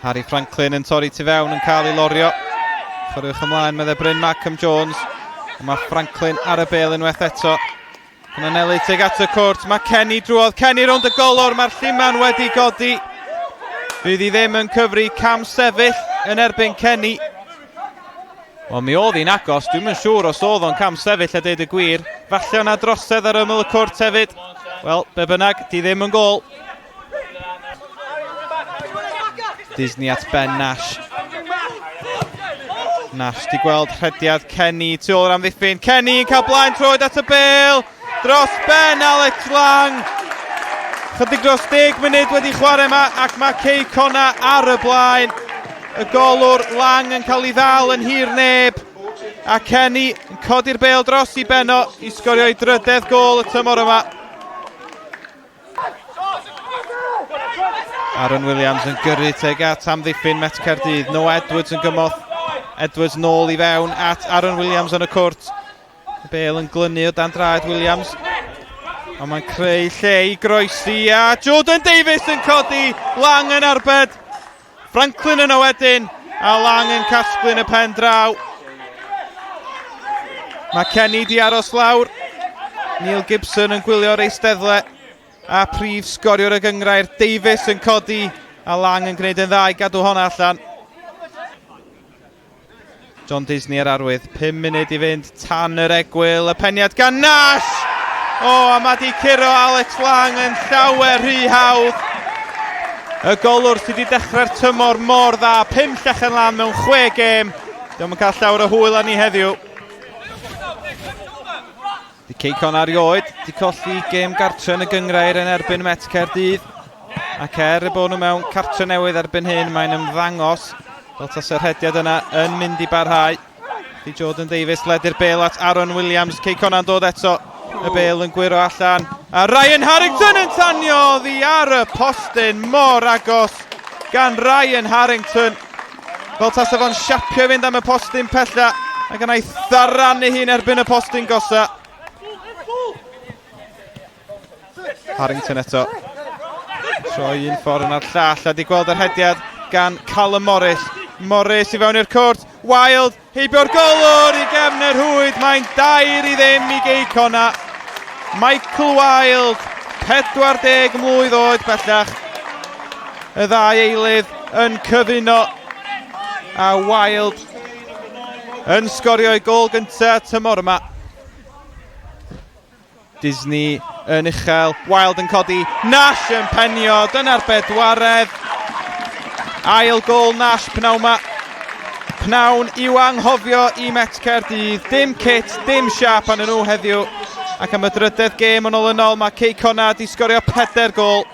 Harry Franklin yn torri tu fewn yn cael ei lorio. Chwaraewch ymlaen, meddai Bryn Malcolm Jones. Ond mae Franklin ar y bel unwaith eto. Yn anelu tuag at y cwrt, mae Kenny drwodd. Kenny rownd y golwr, mae'r lluman wedi godi. Fydd hi ddim yn cyfri cam sefyll yn erbyn Kenny. Wel, mi oedd hi'n agos, dwi'm yn siŵr os oedd o'n cam sefyll a deud y gwir. Falle o'na drosedd ar ymyl y cwrt hefyd. Wel, be bynnag, di ddim yn gol. Disney at Ben Nash. Nash di gweld rhediad Kenny tu ôl yr amddiffyn. Kenny yn cael blaen troed at y bel. Dros ben Alex Lang. Chydig dros 10 munud wedi chwarae yma ac mae Cei Conna ar y blaen. Y golwr Lang yn cael ei ddal yn hir neb. A Kenny yn codi'r bel dros i Benno i sgorio ei drydedd gol y tymor yma. Aaron Williams yn gyrru teg at amddiffyn Met Caerdydd. Noah Edwards yn gymorth. Edwards nôl i fewn at Aaron Williams yn y cwrt. Y bel yn glynu o dan draed Williams. Ond mae'n creu lle i groesi a Jordan Davies yn codi. Lang yn arbed. Franklin yno wedyn a Lang yn casglu yn y pen draw. Mae Kenny di aros lawr. Neil Gibson yn gwylio'r eisteddle a prif sgoriwr y gyngrair Davies yn codi a Lang yn gwneud yn dda i gadw honna allan. John Disney ar arwydd, 5 munud i fynd tan yr egwyl, y peniad gan Nash! O, a mae di curo Alex Lang yn llawer rhy hawdd. Y golwr sydd wedi dechrau'r tymor mor dda, 5 llechen lan mewn 6 gêm. Diolch yn cael llawer o hwyl â ni heddiw. Di Cei Connah erioed di colli gêm gartre yn y gynghrair yn erbyn Met Caerdydd. Ac er y bod nhw mewn cartre newydd erbyn hyn, mae'n ymddangos fel tase'r rhediad yna yn mynd i barhau. Di Jordan Davies ledu'r bel at Aaron Williams. Cei Connah'n dod eto. Y bel yn gwyro allan. A Ryan Harrington yn tanio oddi ar y postyn mor agos gan Ryan Harrington. Fel tasa fo'n siapio i fynd am y postyn pella ac yna ei tharannu hi'n erbyn y postyn gosa. Harrington eto. Troi un ffordd yna'r llall a di gweld yr hediad gan Callum Morris. Morris i fewn i'r cwrt. Wild heibio'r golwr i gefn y rhwyd. Mae'n 2-0 i Gei Connah. Michael Wild, 40 mlwydd oed bellach. Y ddau eilydd yn cyfuno a Wild yn sgorio ei gol gyntaf tymor yma. Disney yn uchel, Wild yn codi, Nash yn penio, dyna'r bedwaredd. Ail gol Nash pnawn yma. Pnawn i'w anghofio i Met Caerdydd. Dim kit, dim siap arnyn nhw heddiw. Ac am y drydedd gêm yn olynol, mae Cei Connah di sgorio pedair gol.